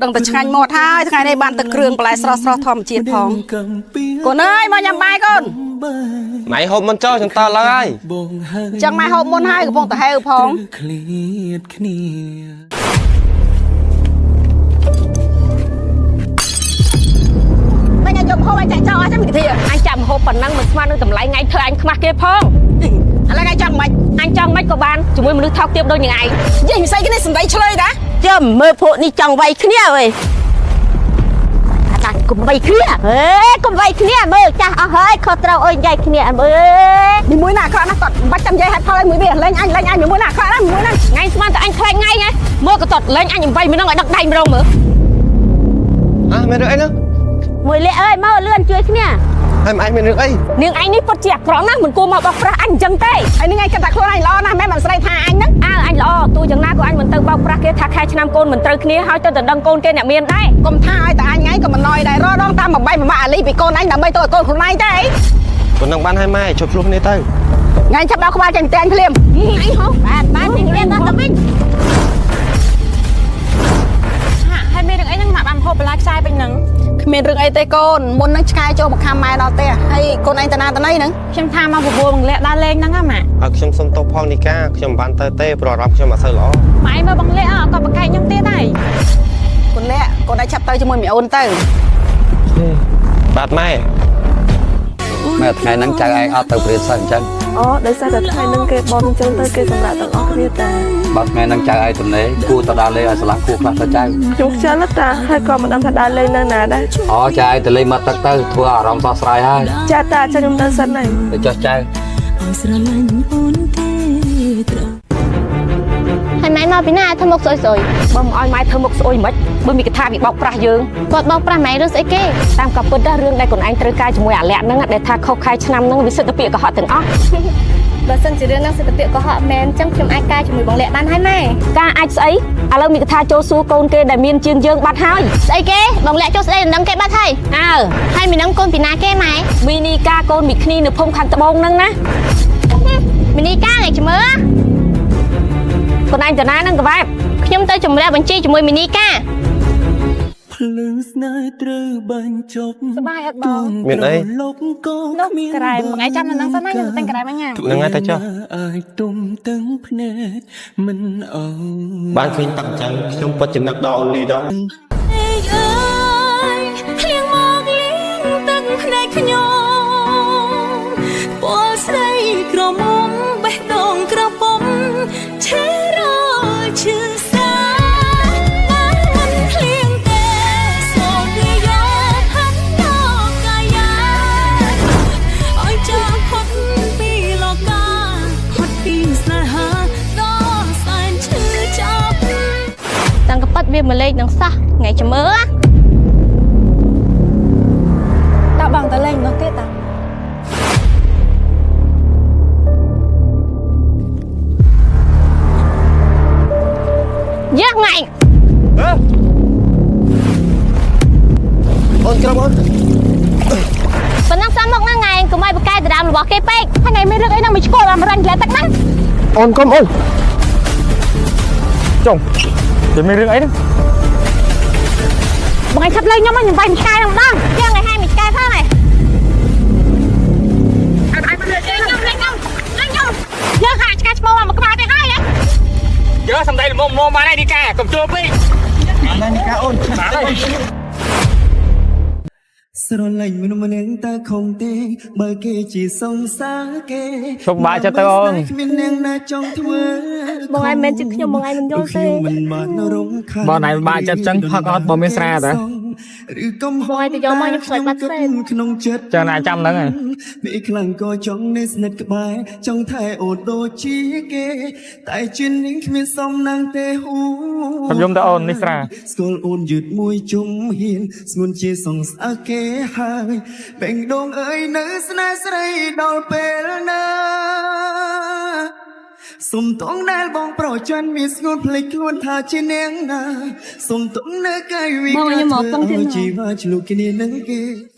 ដឹងតែឆ្ងាញ់មាត់ហើយថ្ងៃនេះបានទឹកគ្រឿងបន្លែស្រស់ស្រស់ធម្មជាតិផងកូនអើយមកញ៉ាំបាយកូន ម៉ៃហូបមុនចុះខ្ញុំតឡើងហើយ អញ្ចឹងម៉ែហូបមុនហើយកំពុងតែហេវផង ឃ្លាតគ្នា មិនឲ្យយកហូបឲ្យចាក់ចោលអស់ចាំវិធី អញចាំហូបប៉ុណ្ណឹងមិនស្មាននឹងតម្លៃថ្ងៃធ្វើអញខ្មាស់គេផង ឥឡូវឯងចង់មិន អញចង់មិនក៏បានជាមួយមនុស្សថោកទាបដូចនឹងឯង និយាយមិនស្អីគេនេះសំដីឆ្លើយតា ចាំមើលពួកនេះចង់វាយគ្នាវេអាតាកុំវាយគ្នាហេកុំវាយគ្នាមើលចាស់អស់ហើយខុសត្រូវអើយនិយាយគ្នាមើល នីមួយណាអាក្រក់ណាស់គាត់មិនបាច់ចាំនិយាយហេតុផលអីមួយវាលេងអញលេងអញមួយណាអាក្រក់ណាស់មួយណា ថ្ងៃស្មានតែអញខ្លាចថ្ងៃហ៎មើលក៏តត់លេងអញអំបីមួយនឹងឲ្យដឹកដៃម្ដងមើល អ่ะមានរឿងអីហ្នឹង មួយលាក់អើយមកលឿនជួយគ្នា ហើយម៉ែមានរឿងអី នាងឯងនេះពិតជាអាក្រក់ណាស់មិនគួរមកបោកប្រាស់អញអញ្ចឹងទេ ហើយនឹងឯងគិតថាខ្លួនឯងល្អណាស់មែនមិនស្រីថាអញហ្នឹង អើអញល្អទោះយ៉ាងណាក៏អញមិនទៅបោកប្រាស់គេថាខែឆ្នាំកូនមិនត្រូវគ្នាហើយទៅដណ្ដឹងកូនគេអ្នកមានដែរ កុំថាឲ្យតែអញថ្ងៃក៏មិនណយដែររដងតាមបំបីបំបាក់អាលីពីកូនអញដើម្បីទៅឲ្យកូនខ្លួនឯងទេអី ប៉ុណ្ណឹងបានហើយម៉ែជប់ឆ្លោះគ្នាទៅ ថ្ងៃចាប់ដល់ក្បាលចេញផ្ទះអញភ្លាម អញហ៎ បានបាននេះគ្នាដល់ទៅវិញ ហើយមានរឿងអីហ្នឹងម៉ាក់បានហូបបន្លែខ្ចាយពេញហ្នឹង គ្មានរឿងអីទេកូនមុននឹងឆ្កែចូលមកខំម៉ែដល់ផ្ទះហើយកូនឯងតាណាតាណីហ្នឹង ខ្ញុំថាមកបបួលបង្លាក់ដើរលេងហ្នឹងហ៎ម៉ាក់ ឲ្យខ្ញុំសុំទោសផងនីកាខ្ញុំមិនបានទៅទេព្រោះអារម្មណ៍ខ្ញុំអត់សូវល្អ ម៉ែមើលបង្លាក់អត់ក៏បកែកខ្ញុំទៀតហើយក ូនលាក់កូនឯងចាប់ទៅជាមួយមីអូនទៅ បាទម៉ែ ម៉ែថ្ងៃហ្នឹងចៅឯងអត់ទៅព្រានសិស្សអញ្ចឹង អូដោយសារតែថ្ងៃហ្នឹងគេបនអញ្ចឹងទៅគេសម្រាប់ទាំងអស់គ្នាតា បើថ្ងៃហ្នឹងចៅឯងទំនេរគួរទៅដើរលេងឲ្យស្រឡះគួរខ្លះទៅចៅ ខ្ញុំខ្ជិលណាស់តាហើយក៏មិនដឹងថាដើរលេងនៅណាដែរ អូចៅឯងទៅលេងមកទឹកទៅធ្វើអារម្មណ៍ស្រស់ស្រាយហើយ ចាតាចាខ្ញុំទៅសិនហើយ ទៅចុះចៅ ហើយម៉ែមកពីណាធ្វើមុខស្អុយស្អុយ បើមិនឲ្យម៉ែធ្វើមុខស្អុយមិនបើមីកថាវាបោកប្រាស់យើង គាត់បោកប្រាស់ម៉ែរឿងស្អីគេ តាមក៏ពិតដែររឿងដែលខ្លួនឯងត្រូវការជាមួយអាលក្ខហ្នឹងដែលថាខុសខែឆ្នាំហ្នឹងវាសិទ្ធិពាក្យកុហកទាំងអស់ បើសិនជារឿងហ្នឹងសិទ្ធិពាក្យកុហកមែនអញ្ចឹងខ្ញុំអាចការជាមួយបងលាក់បានហើយម៉ែ ការអាចស្អីឥឡូវមីកថាចូលសួរកូនគេដែលមានជាងយើងបាត់ហើយ ស្អីគេបងលាក់ចូលស្ដីដណ្ដឹងគេបាត់ហើយ អើ ហើយមីនឹងកូនពីណាគេម៉ែ មីនីកាកូនមីគ្នានៅភូមិខាងត្បូងហ្នឹងណា មីនីកាថ្ងៃជំរឿ ខ្លួនឯងតាណាហ្នឹងកវ៉ែប ខ្ញុំទៅជំរះបញ្ជីជាមួយមីនីកា ភ្លើងស្នេហ៍ត្រូវបញ្ចប់ សបាយអត់បង មានអី លោកក៏ នោះ គ្មាន ក្រែមថ្ងៃចាំនៅហ្នឹងសិនណាខ្ញុំទៅទិញក្រែមឲ្យញ៉ាំ ហ្នឹងហើយទៅចុះ អាចទុំទាំងភ្នែកមិនអើ បានឃើញទឹកអញ្ចឹងខ្ញុំពិតជានឹកដល់អូនលីដល់ អើយភ្លៀងមកលៀងទឹកភ្នែកខ្ញុំពលស្រីក្រមុំបេះដូងក្រពុំឆេរឈឺសាបានមិនភ្លៀងទេសូមវាយកហិនយកកាយាឲ្យចាក់ផុតពីលោកាផុតពីស្នេហាដ៏សែនឈឺចាប់ តាំងកប៉ិតវាមកលេងនឹងសោះថ្ងៃជំរឿ តើបងទៅលេងម្ដងទៀតតា យើថ្ងៃ អូនក្រុមអូន ប៉ុណ្ណឹងសំមកហ្នឹងថ្ងៃកុំឲ្យបកកែដណ្ដើមរបស់គេពេក ហើយថ្ងៃមានរឿងអីហ្នឹងមិនឆ្កល់បានមករញ់កលែទឹកហ្នឹង អូនកុំអូនចុងវាមានរឿងអីហ្នឹង បងឯងឆាប់លេងខ្ញុំខ្ញុំវាយមួយឆ្កែហ្នឹងម្ដង យើថ្ងៃហើយមិនឆ្កែផងហ៎ ខ្ញុំលេងខ្ញុំលេងខ្ញុំយើងហាក់ឆ្កែឈ្មោះមកក្បាលទេហើយហ៎ យើសំដីល្មមៗបានហើយនីកាកុំចូលពេកនីកាអូនបានហើយ ស្រលាញ់មនុស្សម្នាក់តើខំទេបើគេជាសង្សារគេ សុំបាក់ចិត្តទៅអូន គ្មាននាងណាចង់ធ្វើ បងឯងមិនជាខ្ញុំបងឯងមិនយល់ទេ ខ្ញុំមិនបានរំខាន បងឯងបាក់ចិត្តចឹងផឹកអត់បើមានស្រាតា ឬកំហុស បងឯងទៅយកមកខ្ញុំស្លាច់បាត់សេន ក្នុងចិត្ត ចឹងណាចាំហ្នឹងហើយ ពេលខ្លាំងក៏ចង់នៅស្និទ្ធក្បែរចង់ថែអូនដូចជាគេ តែជានាងគ្មានសំណាងទេហ៊ូ ខ្ញុំយំទៅអូននេះស្រា ស្គាល់អូនយឺតមួយជុំហ៊ានស្ងួនជាសង្សារគេហើយបែងដងអើយនៅស្នេហ៍ស្រីដល់ពេលណាសុំតងដែលបងប្រច័នមានស្ងួនភ្លេចខ្លួនថាជានាងណាសុំតងនៅកាយវិ បង ការ ខ្ញុំមកពឹងទៀត ជីវ៉ាឆ្លុះគ្នានឹងគេ